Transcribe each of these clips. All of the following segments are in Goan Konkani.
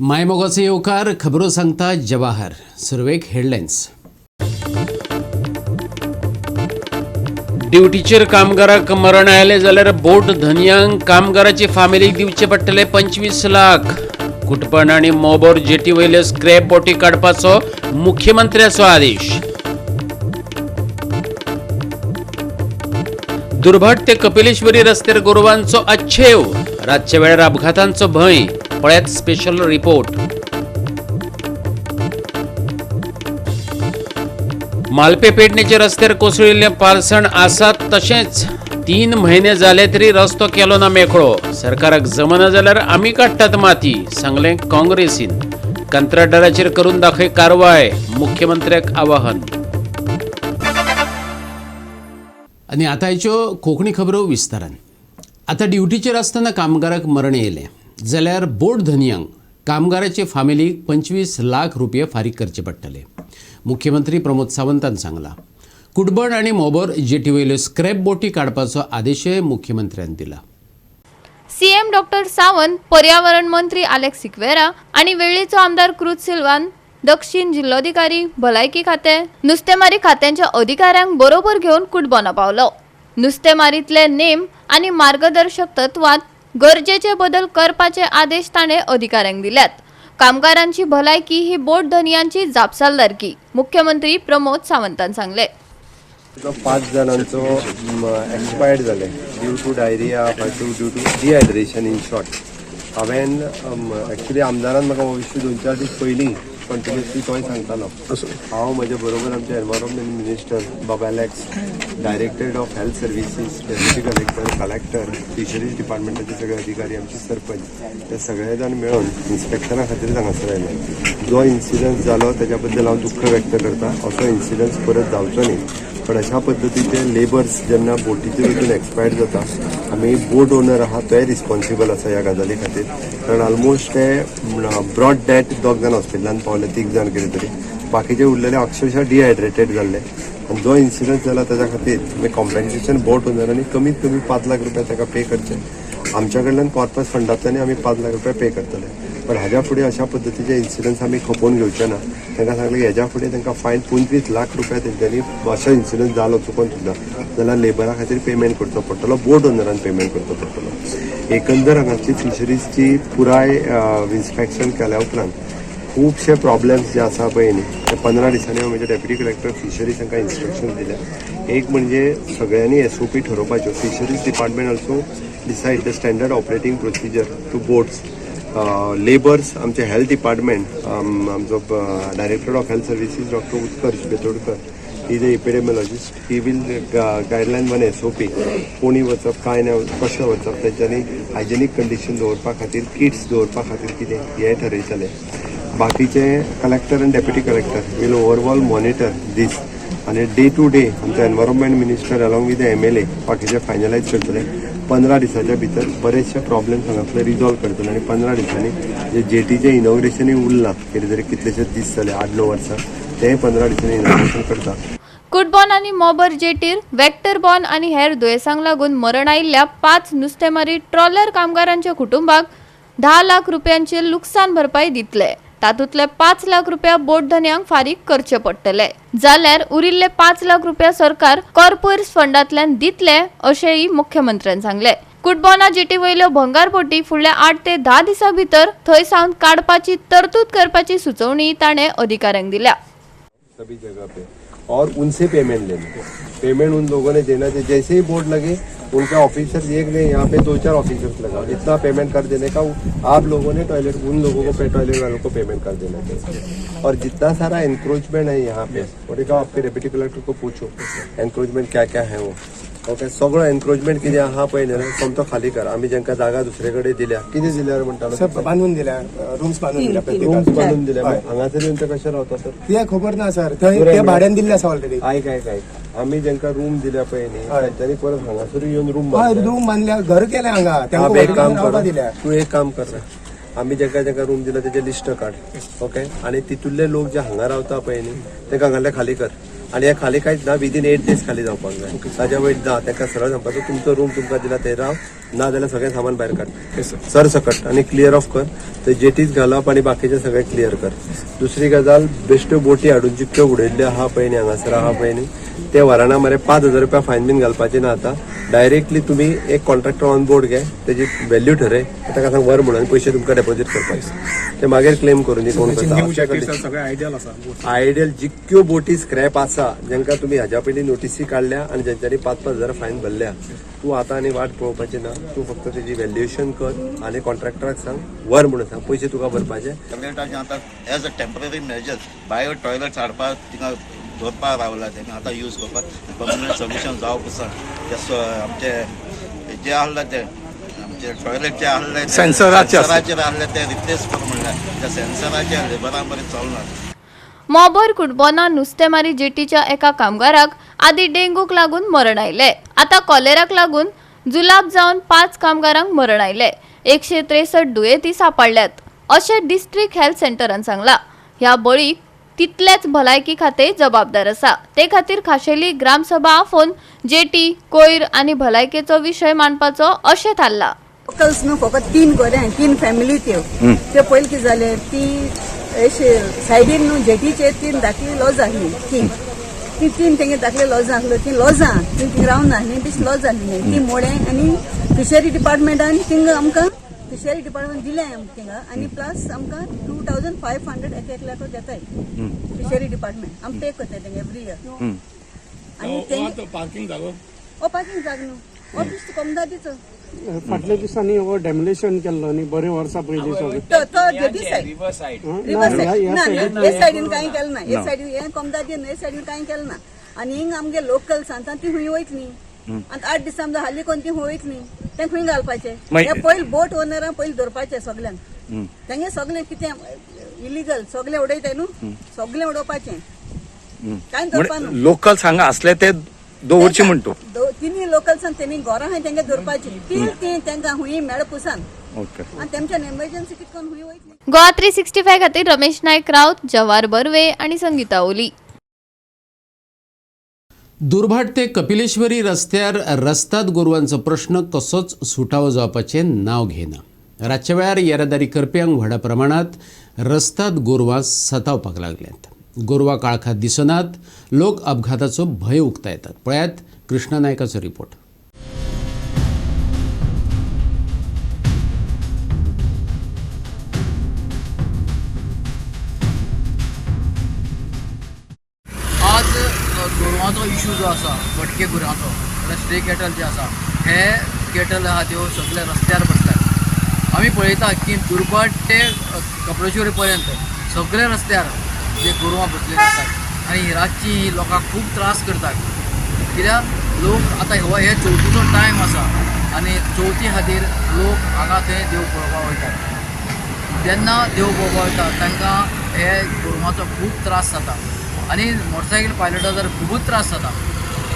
मायमोगाचो येवकार. खबरो सांगता जवाहर. सुरवेक हेडलायन्स. ड्युटीचेर कामगाराक मरण आयलें जाल्यार बोट धनयांक कामगाराची फामिलीक दिवचे पडटले 25 लाख. कुटपण आनी मोबोर जेटी वयल्यो स्क्रॅप बोटी काडपाचो मुख्यमंत्र्याचो आदेश. दुर्भाट ते कपिलेश्वरी रस्त्यार गोरवांचो अच्छेव. रातच्या वेळार अपघातांचो भंय. पळयात स्पेशल रिपोर्ट. मालपे पेडणेच्या रस्त्यार कोसळिल्लें पालसण आसात तशेंच. 3 म्हयने जाले तरी रस्तो केलो ना मेकळो. सरकाराक जमना जाल्यार आमी काडटात माती, सांगलें काँग्रेसीन. कंत्राटदाराचेर करून दाखय कारवाय, मुख्यमंत्र्याक आवाहन. आनी आतांच्यो कोंकणी खबरो विस्तारान. आतां ड्युटीचेर आसतना कामगाराक मरण येयलें जाल्यार बोट धनयांक कामगाराचे फामिलीक 25 लाख रुपये फारीक करचे पडटले, मुख्यमंत्री प्रमोद सावंतान सांगलां. कुडबण आनी मोबोर जेटी वयल्यो स्क्रॅप बोटी काडपाचो आदेशय मुख्यमंत्र्यान दिला. सीएम डॉक्टर सावंत, पर्यावरण मंत्री आलेक्स सिक्वेरा आनी वेळ्ळीचो आमदार क्रुज सिल्वान दक्षिण जिल्लोधिकारी, भलायकी खातें, नुस्तेमारी खात्यांच्या अधिकाऱ्यांक बरोबर घेवन कुटबोना पावलो. नुस्तेमारीतले नेम आनी मार्गदर्शक तत्वांत गरजेचे बदल करपाचे आदेश ताणें अधिकाऱ्यांक दिल्यात. कामगारांची भलायकी ही बोट धनयांची जापसालदारकी, मुख्यमंत्री प्रमोद सावंतान सांगले. तो पांच जाणांचो एक्सपायर्ड जाले due to diarrhoea, due to dehydration. In short, हांवें एक्चुली आमदारान म्हाका हो इश्यू 2-4 दीस पयलीं कंटिन्युअसली तोय सांगतालो. हांव, म्हज्या बरोबर आमचे एनवायरमेंट मिनिस्टर बाब Alex, directorate of health services, deputy collector, collector, fisheries डिपार्टमेंटाचे सगळे अधिकारी, आमचे सरपंच, ते सगळे जाण मेळून इन्स्पेक्शना खातीर हांगासर आयले. जो इन्सिडंट जालो त्याच्या बद्दल हांव दुख्ख व्यक्त करता. असो इन्सिडंट परत जावचो न्ही. पण अशा पद्दतीचे लेबर्स जेन्ना बोटीचेर वचून एक्सपायर्ड जाता, आमी बोट ओनर आहा तोय रिस्पॉन्सिबल आसा ह्या गजाली खातीर, कारण ऑलमोस्ट ते ब्रॉट डेड दोग जाण हॉस्पिटलान पावले, तीग जाण कितें तरी, बाकीचे उरलेले अक्षरशः डिहायड्रेटेड जाल्ले. आनी जो इन्सिडंट जाला ताच्या खातीर आमी कॉम्पेन्सेशन बोट ओनरांनी कमीत कमी 5 लाख रुपया ताका पे करचे. आमच्या कडल्यान कॉर्पस फंडांतल्यान आमी 5 लाख रुपया पे करतले. पण हाज्या फुडें अशा पद्दतीचे इन्सिडंट्स आमी खपोवन घेवचे ना. तांकां सांगलें की हेज्या फुडें तांकां फायन 25 लाख रुपया तेंच्यांनी असो इन्सिडंट जालो चुकोन सुद्दां जाल्यार लेबरा खातीर पेमेंट करचो पडटलो, बोट ओनरान पेमेंट करचो पडटलो. एकंदर हांगासली फिशरीजची पुराय इन्स्पेक्शन केल्या उपरांत खुबशे प्रॉब्लेम्स जे आसा पळय न्ही, ते 15 दिसांनी हांव म्हज्या डेप्युटी कलेक्टर फिशरीज तांकां इन्स्ट्रक्शन दिल्या. एक म्हणजे सगळ्यांनी SOP ठरोवपाच्यो. Fisheries department also decide the standard operating procedure to boats, labours. आमचे हेल्थ डिपार्टमेंट, आमचो director of health services doctor Utkarsh Betodkar is a epidemiologist. He will guideline one SOP, कोणी वचप, काय ना, कशें वचप, तेंच्यांनी हायजेनीक कंडिशन दवरपा खातीर किट्स दवरपा खातीर कितें हें ठरयतले. बाकीचे collector आनी deputy collector will overall monitor this आनी डे टू डे आमचे environment minister along with MLA बाकीचे फायनलायज करतले. 15 दिसाच्या भितर बरेचशे प्रॉब्लेम्स हांगासले रिजॉल्व करतले आनी 15 दिसांनी जे जेटीचें इनॉग्रेशनूय उरलां कितें तरी, कितलेशेच दीस जाले, 8-9 वर्सां, तेंय 15 दिसांनी इनॉग्रेशन करता. कुटबॉन आनी मोबर जेटीर वेक्टर बॉन आनी हेर दुयेंसांक लागून मरण आयिल्ल्या पांच नुस्तेमारी ट्रॉलर कामगारांच्या कुटुंबाक 10 लाख रुपयांचे लुकसाण भरपाई दितले. तातूंतले 5 लाख रुपया बोट धनयांक फारीक करचे पडटले, जाल्यार उरिल्ले 5 लाख रुपया सरकार कॉर्पोरेट फंडांतल्यान दितले, अशेंय मुख्यमंत्र्यान सांगले. कुटबोना जेटी वयल्यो भंगार बोटी फुडल्या 8 ते 10 दिसां भितर थंय सावन काडपाची तरतूद करपाची सुचोवणी ताणें अधिकाऱ्यांक दिल्या. सभी जगह पे और उनसे पेमेंट लेना, पेमेंट उन लोगों ने देना चाहिए. जैसे ही बोर्ड लगे, उनका ऑफिसर एक नहीं, यहाँ पे दो चार ऑफिसर्स लगा, इतना पेमेंट कर देने का. आप लोगों ने टॉयलेट उन लोगों को, टॉयलेट वालों को पेमेंट कर देना चाहिए. और जितना सारा एनक्रोचमेंट है यहाँ पे, और आपके डेप्यूटी कलेक्टर को पूछो एनक्रोचमेंट क्या क्या है वो. ओके, सगळो एनक्रोचमेंट कितें आहा पळय न्ही, सोमतो खाली कर. आमी जांकां जागा दुसरे कडेन दिल्या, कितें दिल्यार म्हणटालो? सर, बांदून दिल्या, रूम्स बांदून दिल्या. रूम्स प्रत्येकाक. बांदून दिल्या. हांगासर येवन ते कशे रावता तर? ते खबर ना सर, थंय ते भाड्यान दिल्ले आसा ऑलरेडी. आयक आयक आयक, आमी जांकां रूम दिल्या पळय न्ही, हय. तांच्यांनी परत हांगासर येवन रूम. रूम बांदल्या, घर केलें हांगा. तांकां एक काम रावपा कर. दिल्या. तूं एक काम कर, आमी जांकां जांकां रूम दिला तेजे लिस्ट काड, ओके? आनी तितूंतले लोक जे हांगा रावता पळय न्ही, तांकां हांगासरले खाली कर. आनी हे खाली कांयच ना, विदीन 8 दीस खाली जावपाक जाय. ताज्या वयर ना ताका सरळ सांगपाचो, तुमचो रूम तुमकां दिला ते राव, ना जाल्यार सगळें सामान भायर काड सर सकट आनी क्लियर ऑफ कर. ते जेटीज घालप आनी बाकीचें सगळें क्लियर कर. दुसरी गजाल, बेश्ट्यो बोटी हाडून जितक्यो उडयल्ल्यो आहा पळय न्ही, हांगासर आहा पळय न्ही, ते वराना मरे 5,000 रुपया फायन बीन घालपाचे ना. आतां डायरेक्टली तुमी एक कॉन्ट्रॅक्टर ऑन बोर्ड घे, तेजी व्हॅल्यू ठरय, ताका सांग व्हर म्हणून, पयशे तुमकां डेपॉझीट करपाक, ते मागीर क्लेम करून दी कोण करता. आयडियल आसा. आयडियल जितक्यो बोटी स्क्रॅप आसा, जांकां तुमी हाज्या पयलीं नोटीसी काडल्या आनी जेंच्यांनी 5-5 हजार फायन भरल्या, तूं आतां आनी वाट पळोवपाची ना. तूं फक्त तेजी व्हॅल्युएशन कर आनी कॉन्ट्रॅक्टराक सांग व्हर म्हणून सांग, पयशे तुका भरपाचे. टॉयलेटाचें आतां as a temporary measure bio toilets हाडपाक थिंगा दवरपाक रावला. तेमी आतां यूज करपाक पर्मनंट सोल्युशन जावप आसा. ते आमचे जे आहले ते आमचे टॉयलेट जे आहले सेन्सराचे आसा. सेन्सराचेर आहले ते रिप्लेस कर म्हणल्यार त्या सेन्सराचेर लेबरां बरें चलना. मोबर कुटबोना नुस्तेमारी जेटीच्या एका कामगाराक आदी डेंगूक लागून मरण आयलें. आतां कॉलेराक लागून जुलाब जावन 5 कामगारांक मरण आयलें. 163 दुयेंती सापडल्यात अशें डिस्ट्रिक्ट हेल्थ सेंटरान सांगलां. ह्या बळीक तितलेच भलायकी खातें जबाबदार आसा. ते खातीर खाशेली ग्रामसभा आफोवन जेटी, कोयर आनी भलायकेचो विशय मांडपाचो अशें थारलां. लोकल्स न्हू फकत 3 गोरे, 3 फॅमिली त्यो. ते पयलीं कितें जालें, ती अशे सायडीन न्हू जेटीचेर 3 धाकली लॉज आसली. तीन ती तीन तेंगे धाकले लॉज आसलो, ती लॉजां ती थिंग रावन नासली, बेश्टी लॉज आसली ती मोडें. आनी फिशरी डिपार्टमेंटान थिंग आमकां फिशरी डिपार्टमेंट दिलें आमकां थिंगा, आनी प्लस आमकां 2500 एक एकल्याक घेताय फिशरी डिपार्टमेंट, आमी पे करताय तेंगे एवरी इयर. आनी तेंगे पार्किंग जागो हो पार्किंग जागो न्हू, हो बेश्टो कोमदादीचो. फाटल्या दिसांनी हो डेमोलेशन केल्लो न्ही बरे वर्सां पयलीं सगळें. तो तो जेटी सायड, रिवर सायड ना, ना, हे सायडीन कांय केलें ना. हे सायडीन हे कोमदादीन हे सायडीन कांय केलें ना. आनी हिंग आमगे लोकल सांगता ती हुंय वयतली, आनी 8 दिसां आमकां हाली कोण ती हुंय वयतली, तें खंय घालपाचें? हे पयलीं बोट ओनरां पयलीं धरपाचें सगल्यांक. तेंगे सगळें कितें इलिगल सगळें उडयताय न्हू, सगळें उडोवपाचें, कांय धरपा न्हू. लोकल हांगा असले ते दवरचे म्हणतो. तिन्ही लोकल्सान तेणी घरां आहाय तेंगे धरपाची ती ती तेंकां हुंय मेळ पुसान ओके. आनी तेमच्यान एमर्जन्सी कितें करून हुंय वयतली. गोवा 365 खातीर रमेश नायक राऊत, जवार बर्वे आनी संगीता ओली. दुर्भाट ते कपिलेश्वरी रस्त्यार रस्ताद गोरवांचो प्रश्न कसोच सुटावो जावपाचें नांव घेना. रातच्या वेळार येरादारी करप्यांक व्हडा प्रमाणांत रस्ताद गोरवां सतावपाक लागल्यांत. गोरवां काळखात दिसनात, लोक अपघाताचो भंय उक्तायतात. पळयात कृष्णा नायकाचो रिपोर्ट. आज गोरवांचो इशू जो आसा, भटके गुरांचो म्हणल्यार स्ट्रे कॅटल जे आसा, हे कॅटल आहा त्यो सगळे रस्त्यार बसतात. आमी पळयता की दुर्भाट ते कपलेश्वरी पर्यंत सगळे रस्त्यार जे गोरवां बसलेली आसात आनी रातची ही लोकांक खूब त्रास करतात. कित्याक लोक आतां हो हे चवथीचो टायम आसा आनी चवथी खातीर लोक हांगा थंय देव पळोवपाक वयतात. जेन्ना देव पळोवपाक वयता तांकां हे गोरवांचो खूब त्रास जाता आनी मोटरसायकल पायलटा तर खुबूच त्रास जाता.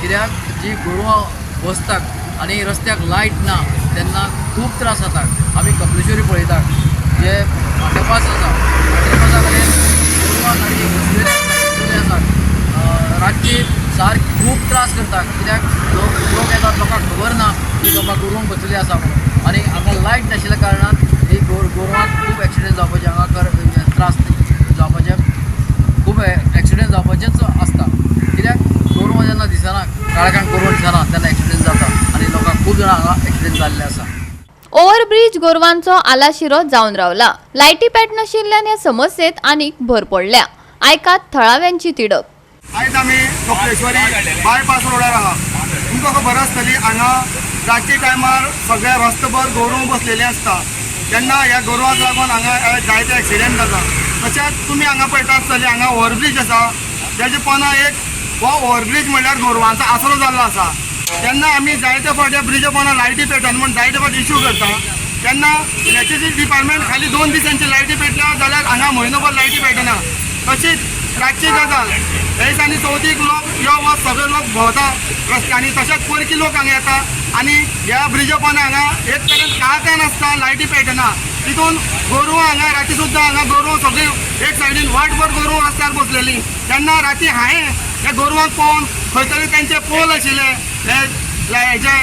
कित्याक जी गोरवां बसतात आनी रस्त्याक लायट ना तेन्ना खूब त्रास जाता. आमी कपलेश्वरी पळयतात जे अंडरपास आसा, अंडरपासा कडेन गोरवां सारकी बसलेली आसात, रातची सारकी खूब त्रास करतात. कित्याक लोक येतात, लोकांक खबर ना की बाबा गोरवां बसलेली आसा म्हणून, आनी हांगा लायट नाशिल्ल्या कारणान ही गोरवांक खूब एक्सिडंट जावपाचे हांगा त्रास जावपाचे, खूब एक्सिडंट जावपाचेच आसता. कित्याक गोरवां जेन्ना दिसना, काळखान गोरवां दिसना तेन्ना एक्सिडंट जाता आनी लोकांक खूब जाणां हांगा एक्सिडंट जाल्ले आसा. ओव्हरब्रीज गोरवांचो आलाशिरो जावन रावला. लायटी पेट नाशिल्ल्यान ह्या समस्येत आनीक भर पडल्या. आयकात थळाव्यांची तिडक. आयज आमी कपलेश्वरी बायपास रोडार आहा. तुमकां खबर आसतली हांगा रातच्या टायमार सगळे रस्तभर गोरवां बसलेली आसता. तेन्ना ह्या गोरवांक लागून हांगा जायते एक्सिडेंट जाता. तशेंच तुमी हांगा पळयता आसतली हांगा ओव्हरब्रीज आसा, तेजे पोंदा एक हो ओव्हरब्रीज म्हणल्यार गोरवांचो आसरो जाल्लो आसा. तेन्ना आमी जायते फावटी ब्रिजा पोंदा लायटी पेटन म्हूण जायते फावटी इश्यू करता. तेन्ना इलेक्ट्रिसिटी डिपार्टमेंट खाली 2 दिसांची लायटी पेटल्या जाल्यार हांगा म्हयनोभर लायटी पेटना. तशीच रातची गजाल, ह्या दिसांनी चवथीक लोक यो वच सगळे लोक भोंवता रस्त्यांनी, तशेंच परकी लोक हांगा येता आनी ह्या ब्रिजा पोंदा हांगा एक तरेन काळखान आसता, लायटी पेटना. तितून गोरवां हांगा राती सुद्दां हांगा गोरवां सगळीं एक सायडीन वाटभर गोरवां रस्त्यार बसलेली. तेन्ना राती हांवें हे गोरवांक पळोवन खंय तरी तेंचे पोल आशिल्ले, हे हेजे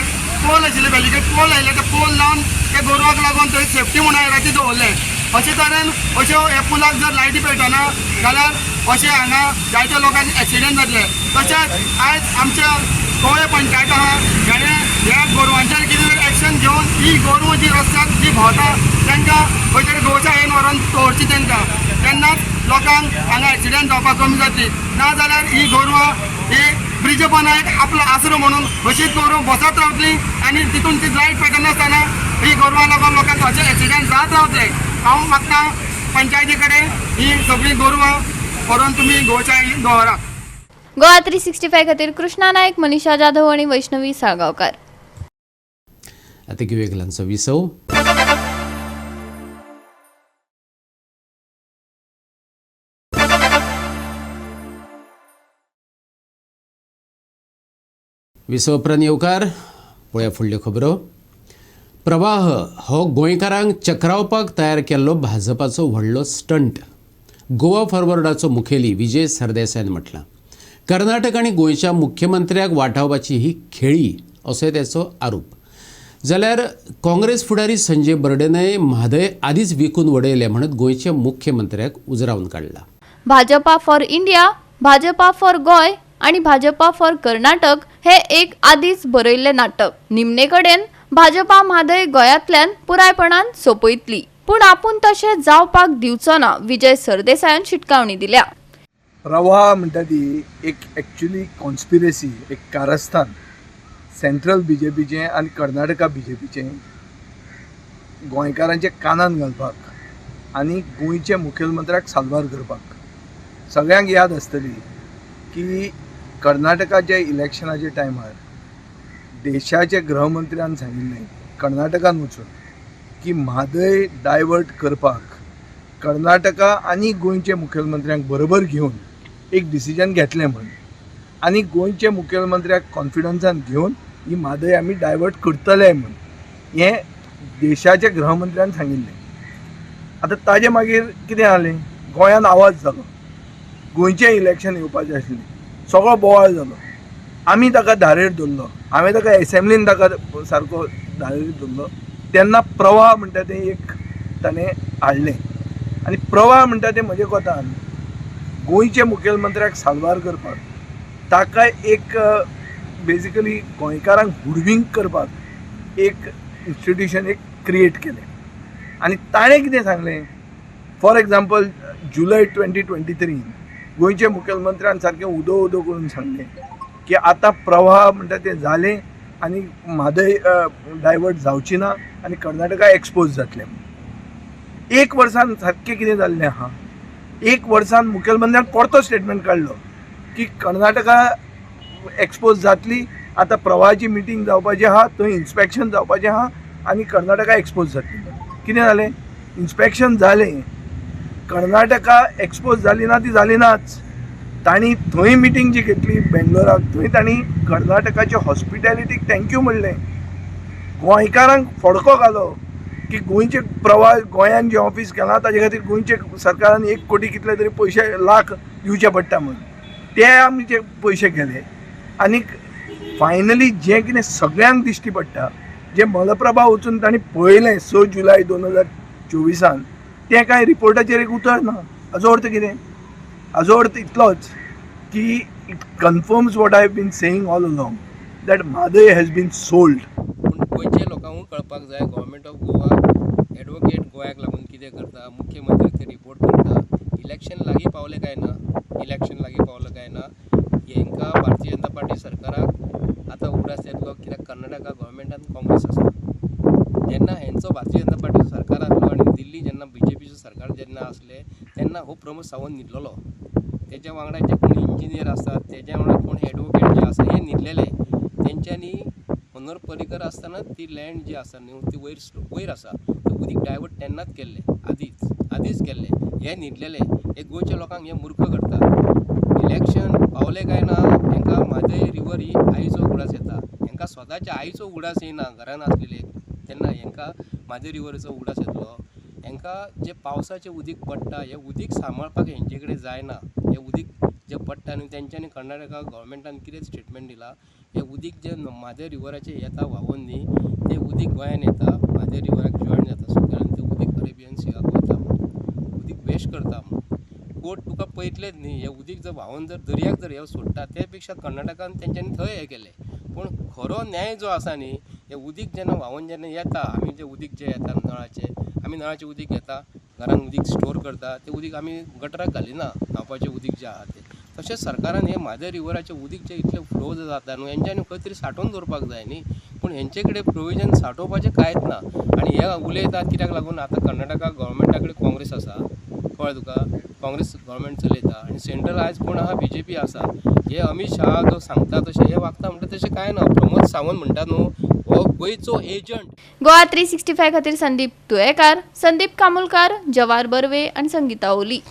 पोल आशिल्ले, बेलिकेट पोल आयिल्ले, ते पोल लावन ते गोरवांक लागून थंय सेफ्टी म्हणून राती दवरले. अशे तरेन अश्यो ह्या पुलाक जर लायटी पेटना जाल्यार अशें हांगा जायत्या लोकांक एक्सिडंट जातले. तशेंच आयज आमच्या कवळे पंचायत आहा जाणें ह्या गोरवांचेर कितें तरी एक्शन घेवन ही गोरवां जी रस्त्यार जी भोंवता तांकां खंय तरी गोशाळेन व्हरोन दवरची तांकां, तेन्नाच लोकांक हांगा एक्सिडंट जावपाक कमी जातली. ना जाल्यार ही गोरवां ही ब्रिज पोंदा एक आपलो आसरो म्हणून अशीच गोरवां बसत रावतली आनी तितून ती लायट पेटनासतना ही गोरवां लागून लोकांक अशे एक्सिडंट जात रावतले. हांव मागता पंचायती कडेन ही सगळीं गोरवां व्हरोन तुमी गोशाळेन दवरात. गोवा 365 खातीर कृष्णा नायक, मनीषा जाधव आणि वैष्णवी साळगांवकार. आतां घेवया एक ल्हानसो विसव. विसव उपरांत येवकार. पळया फुडल्यो खबरो. प्रवाह हो गोंयकारांक चक्रावपाक तयार केल्लो भाजपाचो व्हडलो स्टंट, गोवा फॉरवर्डाचो मुखेली विजय सरदेसायान म्हटलां. कर्नाटक आनी गोंयच्या मुख्यमंत्र्याक वाटावपाची ही खेळी असोय तेचो आरोप. जाल्यार काँग्रेस फुडारी संजय बर्डेनय म्हादय आदींच विकून वडयले म्हणत गोंयच्या मुख्यमंत्र्याक उजरावन काडला. Bhajpa for India, Bhajpa for Goa आणि भाजपा फॉर कर्नाटक हे एक आदींच बरयल्लें नाटक. निमणे कडेन भाजपा म्हादय गोंयांतल्यान पुरायपणान सोंपयतली, पूण आपूण तशें जावपाक दिवचो ना, विजय सरदेसायान शिटकावणी दिल्या. प्रवाह म्हणटा ती एक एक्चुली कॉन्स्पिरसी, एक कारस्थान सेंट्रल बी जे पीचें आनी कर्नाटका बी जे पीचें गोंयकारांच्या कानान घालपाक आनी गोंयच्या मुखेलमंत्र्याक साल्वार करपाक. सगळ्यांक याद आसतली की कर्नाटकाच्या इलेक्शनाच्या टायमार देशाचे गृहमंत्र्यान सांगिल्लें कर्नाटकान वचून की म्हादय डायवर्ट करपाक कर्नाटका आनी गोंयच्या मुखेलमंत्र्यांक बरोबर घेवन एक डिसिजन घेतलें म्हूण, आनी गोंयच्या मुखेलमंत्र्याक कॉन्फिडन्सान घेवन ही म्हादय आमी डायवर्ट करतले म्हूण हें देशाच्या गृहमंत्र्यान सांगिल्लें. आतां ताजे मागीर कितें जालें, गोंयांत आवाज जालो, गोंयचें इलेक्शन येवपाचें आसलें, सगळो बोवाळ जालो. आमी ताका धारेर धरलो, हांवें ताका एसेंब्लीन ताका सारको धारेर धरलो. तेन्ना प्रवाह म्हणटा तें एक ताणें हाडलें आनी प्रवाह म्हणटा तें म्हजे कोतान गोंयच्या मुखेलमंत्र्याक साल्वार करपाक, ताका एक बेजिकली गोंयकारांक हुडविंक करपाक एक इन्स्टिट्यूशन एक क्रिएट केलें. आनी ताणें कितें सांगलें, फॉर एग्जाम्पल जुलय 2023 गोंयच्या मुखेलमंत्र्यान सारकें उदो उदो करून सांगलें की आतां प्रवाह म्हणटा तें जालें आनी म्हादय डायवर्ट जावची ना आनी कर्नाटका एक्सपोज जातलें. एक वर्सान सारकें कितें जाल्लें आहा, एक वर्सान मुखेलमंत्र्यान परतो स्टेटमेंट काडलो की कर्नाटका एक्सपोज जातली, आतां प्रवाहाची मिटींग जावपाची आहा, थंय इन्स्पेक्शन जावपाचें आहा आनी कर्नाटका एक्सपोज जातली. कितें जालें, इन्स्पेक्शन जालें, कर्नाटका एक्सपोज जाली ना ती जाली नाच. तांणी थंय मिटींग जी घेतली बेंगलोराक, थंय तांणी कर्नाटकाच्या हॉस्पिटॅलिटीक thank you म्हणलें, गोंयकारांक फडको घालो की गोंयचे प्रवाह गोंयान जें ऑफीस केलां ताजे खातीर गोंयचे सरकारान 1 कोटी कितले तरी पयशे लाख दिवचे पडटा म्हूण, ते आमचे पयशे गेले. आनी फायनली जें कितें सगळ्यांक दिश्टी पडटा, जें मलप्रभा वचून तांणी पळयलें 6 जुलय 2024 तें कांय रिपोर्टाचेर एक उतर ना. हाजो अर्थ कितें, हाजो अर्थ इतलोच की it confirms what I have been saying all along that Mhadei has been sold. पूण गोंयच्या लोकांकूय कळपाक जाय गव्हर्मेंट ऑफ गोवा एडवोकेट गोंयाक लागून कितें करता, मुख्यमंत्री ते रिपोर्ट करता. इलेक्शन लागीं पावलें काय ना, इलेक्शन लागीं पावलें काय ना, हेंकां भारतीय जनता पार्टी सरकाराक आतां उगडास येतलो कित्याक कर्नाटका गव्हर्मेंटान काँग्रेस आसा. जेन्ना हेंचो भारतीय जनता पार्टीचो सरकार आसलो आनी दिल्ली जेन्ना बीजेपीचो सरकार जेन्ना आसलें तेन्ना हो प्रमोद सावंत न्हिदलेलो. तेज्या वांगडा जे कोण इंजिनियर आसात, तेज्या वांगडा कोण एडवोकेट जे आसा हे न्हिदलेले. तेंच्यांनी मनोहर पर्रीकर आसतना ती लँड जी आसा न्हू ती वयर वयर आसा, ते उदीक डायवर्ट तेन्नाच केल्लें, आदींच केल्लें. हे न्हिदलेले, हे गोंयच्या लोकांक हे मूर्ख करतात. इलेक्शन पावलें काय ना हेंकां म्हादय रिवर ही आईचो उगडास येता. हेंकां स्वताच्या आईचो उगडास येना घरान आसलेले तेन्ना हेंकां म्हादय रिवरीचो उगडास येतलो. हेंकां जें पावसाचें उदीक पडटा हें उदीक सांबाळपाक हेंचे कडेन जायना. हें उदीक जे पडटा न्हू तेंच्यांनी कर्नाटका गव्हर्मेंटान कितें स्टेटमेंट दिलां, हें उदीक जें म्हादय रिवराचें येता व्हांवून न्ही तें उदीक गोंयान येता, म्हादय रिवराक जॉयन जाता सुक्यान, तें उदीक अरेबियन सियाक वयता, उदीक वेस्ट करता. कोर्ट तुका पळयतलेच न्ही, हें उदीक जर व्हांवून जर दर्याक जर हें सोडटा ते पेक्षा कर्नाटकान तेंच्यांनी थंय हें केलें. पूण खरो न्याय जो आसा न्ही, हें उदीक जेन्ना व्हांवून जेन्ना येता, आमी जें उदीक जें येता नळाचें, आमी नळाचें उदीक घेता, घरान उदीक स्टोर करता, तें उदीक आमी गटराक घालिना, न्हांवपाचें उदीक जें आहा तें. तशेंच सरकारान हें म्हादय रिवराचें उदीक जें इतलें फ्लो जाता न्हू हेंच्यांनी खंय तरी सांठोवन दवरपाक जाय न्ही, पूण हेंचे कडेन प्रोविजन सांठोवपाचें कांयच ना. आनी हे उलयतात कित्याक लागून, आतां कर्नाटका गव्हर्मेंटा कडेन काँग्रेस आसा, कळ्ळें तुका, काँग्रेस गव्हर्मेंट चलयता आनी सेंट्रल आयज कोण आहा, बीजेपी आसा. हे अमीत शाह जो सांगता तशें हे वागता म्हणटा तशें कांय ना. प्रमोद सावंत म्हणटा न्हू हो गोंयचो एजंट. गोवा 365 खातीर संदीप तुयेकार, संदीप कामुलकार, जवार बर्वे आनी संगीता ओली.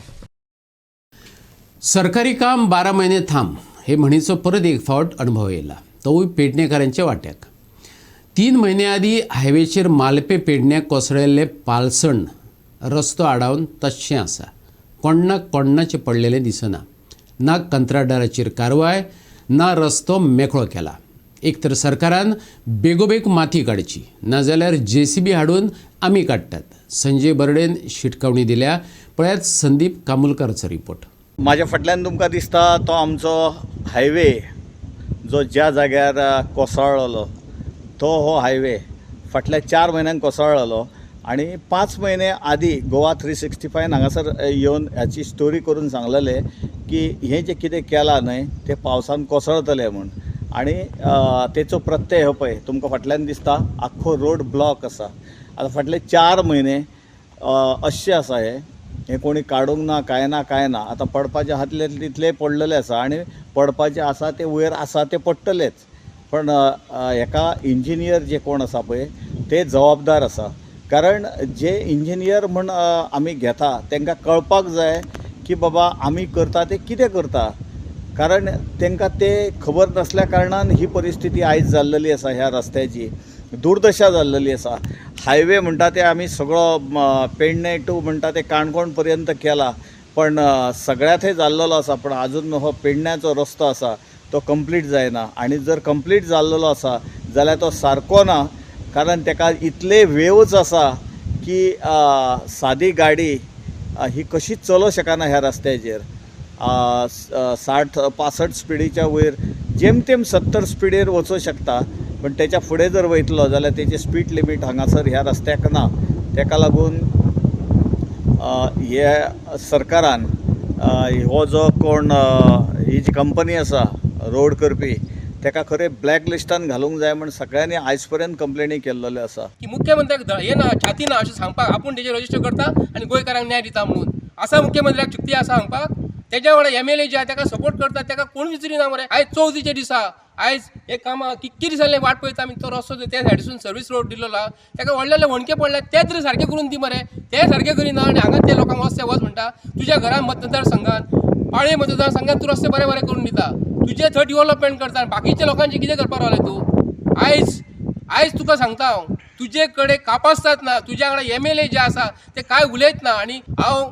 सरकारी काम 12 म्हयने थांब हे म्हणीचो परत एक फावट अणभव येयला, तोवूय पेडणेकारांच्या वांट्याक. 3 म्हयने आदीं हायवेचेर मालपे पेडण्याक कोसळिल्लें पालसण रस्तो आडावन तश्शें आसा, कोण्णाक कोण्णाचें पडलेलें दिसना. ना कंत्राटदाराचेर कारवाय, ना रस्तो मेकळो केला. एक तर सरकारान बेगोबेग माती काडची, नाजाल्यार जेसीबी हाडून आमी काडटात. संजय बर्डेन शिटकावणी दिल्या. पळयात संदीप कामुलकाराचो रिपोर्ट. म्हाज्या फाटल्यान तुमकां दिसता तो आमचो हायवे, जो ज्या जाग्यार कोसळ्ळलो तो हो हायवे फाटल्या 4 म्हयन्यांक कोसळ्ळलो आनी 5 म्हयने आदीं गोवा 365 हांगासर येवन हाची स्टोरी करून सांगलेले की हें जें कितें केलां न्हय तें पावसान कोसळतलें म्हूण. आनी तेचो प्रत्यय हो पळय तुमकां फाटल्यान दिसता, आख्खो रोड ब्लॉक आसा. आतां फाटले 4 म्हयने अशें आसा, हें कोणी काडूंक ना, कांय ना, कांय ना. आतां पडपाचें आहा तितलें पडलेलें आसा आनी पडपाचें आसा तें वयर आसा तें पडटलेंच. पण हेका इंजिनियर जे कोण आसा पळय ते जबाबदार आसा, कारण जे इंजिनियर म्हूण आमी घेता तांकां कळपाक जाय की बाबा आमी करता ते कितें करता, कारण तांकां ते खबर नासल्या कारणान ही परिस्थिती आयज जाल्लेली आसा. ह्या रस्त्याची दुर्दशा जाल्लेली आसा. हायवे म्हणटा ते आमी सगळो पेडणे टू म्हणटा ते काणकोण पर्यंत केला, पण सगळ्या थंय जाल्लेलो आसा, पण आजून हो पेडण्याचो रस्तो आसा तो कंप्लीट जायना. आनी जर कंप्लीट जाल्लेलो आसा जाल्यार तो सारको ना, कारण ताका इतले वेव्ज आसा की सादी गाडी ही कशीच चलोवंक शकना ह्या रस्त्याचेर. 60-65 स्पिडीच्या वयर जेमतेम 70 स्पिडीर वचूंक शकता, पण त्याच्या फुडें जर वयतलो जाल्यार तेची स्पीड लिमीट हांगासर ह्या रस्त्याक ना. तेका लागून हे सरकारान हो जो कोण ही जी कंपनी आसा रोड करपी तेका खरें ब्लॅक लिस्टान घालूंक जाय म्हण सगळ्यांनी आयज पर्यंत कंप्लेनी केल्लेल्यो आसा. की मुख्यमंत्र्याक हे ना, छाती ना अशें सांगपाक, आपूण तेजेर रजिस्टर करता आनी गोंयकारांक न्याय दिता म्हणून आसा मुख्यमंत्र्याक शक्ती आसा सांगपाक. तेज्या वांगडा एमएलए जे आहा तेका सपोर्ट करता, तेका कोण विचारिना मरे. आयज चवथीचे दिसा आयज हे कामां कितके दीस जाले वाट पळयता आमी, तो रस्तो त्या सायडीसून सर्वीस रोड दिल्लो आहा तेका व्हडले व्हडले वणके पडले ते तरी सारके करून दी मरे, ते सारके करिना आनी हांगा ते लोकांक रस्ते वच म्हणटा. तुज्या घरान मतदारसंघान पाळे मतदारसंघान तूं रस्ते बरे बरे करून दिता, तुजे थंय डिवलपमेंट करता, बाकीच्या लोकांचें कितें करपाक रावलें तूं? आयज आयज तुका सांगता हांव, तुजे कडेन कापास्ताद ना, तुज्या वांगडा एमएलए जे आसा ते कांय उलयत ना. आनी हांव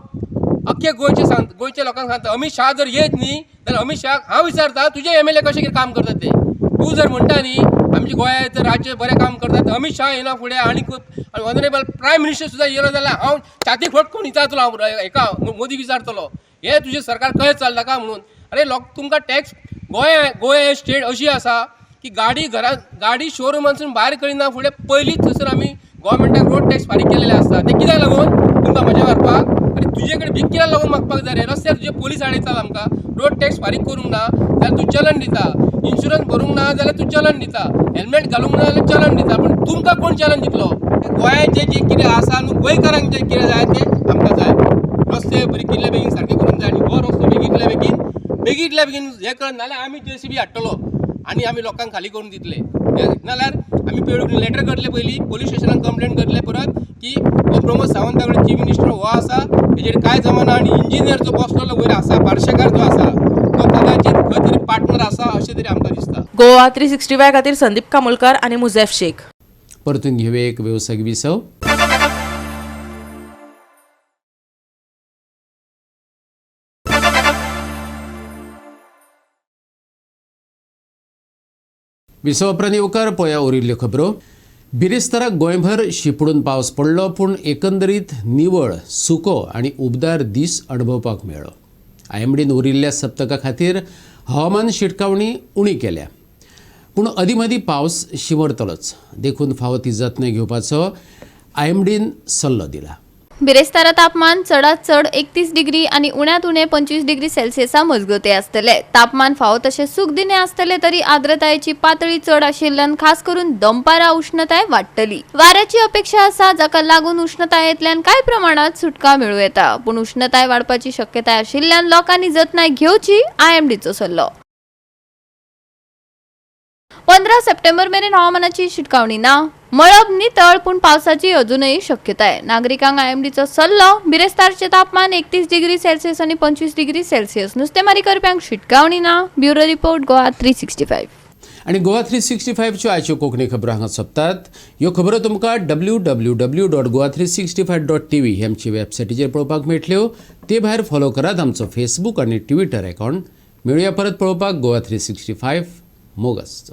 अख्खे गोंयचे सांग, गोंयच्या लोकांक सांगता, अमीत शाह जर येत न्ही जाल्यार अमीत शाहाक हांव विचारता तुजे एमएलए कशें कितें काम करतात ते. तूं जर म्हणटा न्ही आमच्या गोंयांत राज्य बरें काम करतात, अमीत शाह येना फुडें आनी ऑनरेबल प्रायम मिनिस्टर सुद्दां येयलो जाल्यार हांव छाती फट करून विचारतलो, हांव हेका मोदी विचारतलो हें तुजें सरकार कशें चल्लां काय म्हणून. अरे लोक तुमकां टॅक्स, गोंय गोंय स्टेट अशी आसा की गाडी घरान गाडी शोरुमांसून भायर करिना फुडें पयलींच थंयसर आमी गव्हर्मेंटाक रोड टॅक्स फारीक केलेले आसता. ते कित्याक लागून तुमकां मजा मारपाक? आनी तुजे कडेन भीक कित्याक लागून मागपाक जाय रे? रस्त्यार तुजे पोलीस आडयतात आमकां, रोड टॅक्स फारीक करूंक ना जाल्यार तूं चलन दिता, इन्शुरन्स भरूंक ना जाल्यार तूं चलन दिता, हेल्मेट घालूंक ना जाल्यार चलन दिता, पूण तुमकां कोण चलन दितलो? गोंयाचें जें कितें आसा न्हू, गोंयकारांक जें कितें जाय तें आमकां जाय. रस्ते बरी कितले बेगीन सारके करूंक जाय आनी हो रस्तो बेगींतल्या बेगीन बेगींतल्या बेगीन हें कर, नाल्यार आमी जेसीबी हाडटलो आनी आमी लोकांक खाली करून दितले. नाल्यार आमी पेडू लेटर करतले, पयलीं पोलीस स्टेशनाक कंप्लेन करतले परत की हो प्रमोद सावंता कडेन चीफ मिनिस्टर हो आसा, हेजेर कांय जमाना आनी इंजिनियर जो बसलेलो वयर आसा पार्शेकार जो आसा तो कदाचित खंय तरी पार्टनर आसा अशें तरी आमकां दिसता. गोवा 365 खातीर संदीप कामुलकर आनी मुझेफ शेख. परतून घेवया एक वेवसायीक विसव. विसवा उपरांत येवकार. पळया उरिल्ल्यो खबरो. बिरेस्ताराक गोंयभर शिंपडून पावस पडलो, पूण एकंदरीत निवळ, सुको आनी उबदार दीस अणभवपाक मेळ्ळो. आयएमडीन उरिल्ल्या सप्तका खातीर हवामान शिटकावणी उणी केल्या, पूण अदीं मदीं पावस शिंवरतलोच, देखून फावो ती जतनाय घेवपाचो आयएमडीन सल्लो दिला. बिरेस्तारा तापमान चडात चड 31 डिग्री आनी उण्यांत उणें 25 डिग्री सेल्सियसा मजगतीं आसतले. तापमान फावो तशें सुखदिणें आसतलें तरी आर्द्रतायेची पातळी चड आशिल्ल्यान खास करून दनपारां उश्णताय वाडटली. वाऱ्याची अपेक्षा आसा, जाका लागून उश्णतायेंतल्यान कांय प्रमाणात सुटका मेळूं येता, पूण उश्णताय वाडपाची शक्यताय आशिल्ल्यान लोकांनी जतनाय घेवची, आयएमडीचो सल्लो. 15 सप्टेंबर मेरेन हवामानाची शिटकावणी ना. मळब नितळ, पूण पावसाची अजूनही शक्यताय. नागरिकांक आयएमडीचो सल्लो. बिरेस्तारचे तापमान 31 डिग्री सेल्सियस आणि 25 डिग्री सेल्सियस. नुस्तेमारी करप्यांक शिटकावणी ना. Bureau report, Goa 365. आनी गोवा 365च्यो आयच्यो कोंकणी खबरो हांगा सोंपतात. ह्यो खबरो तुमकां www.goa365.tv ही आमची वेबसायटीचेर पळोवपाक मेळटल्यो. ते भायर फॉलो करात आमचो फेसबूक आनी ट्विटर अकावंट. मेळुया परत पळोवपाक गोवा 365. मोग आसचो.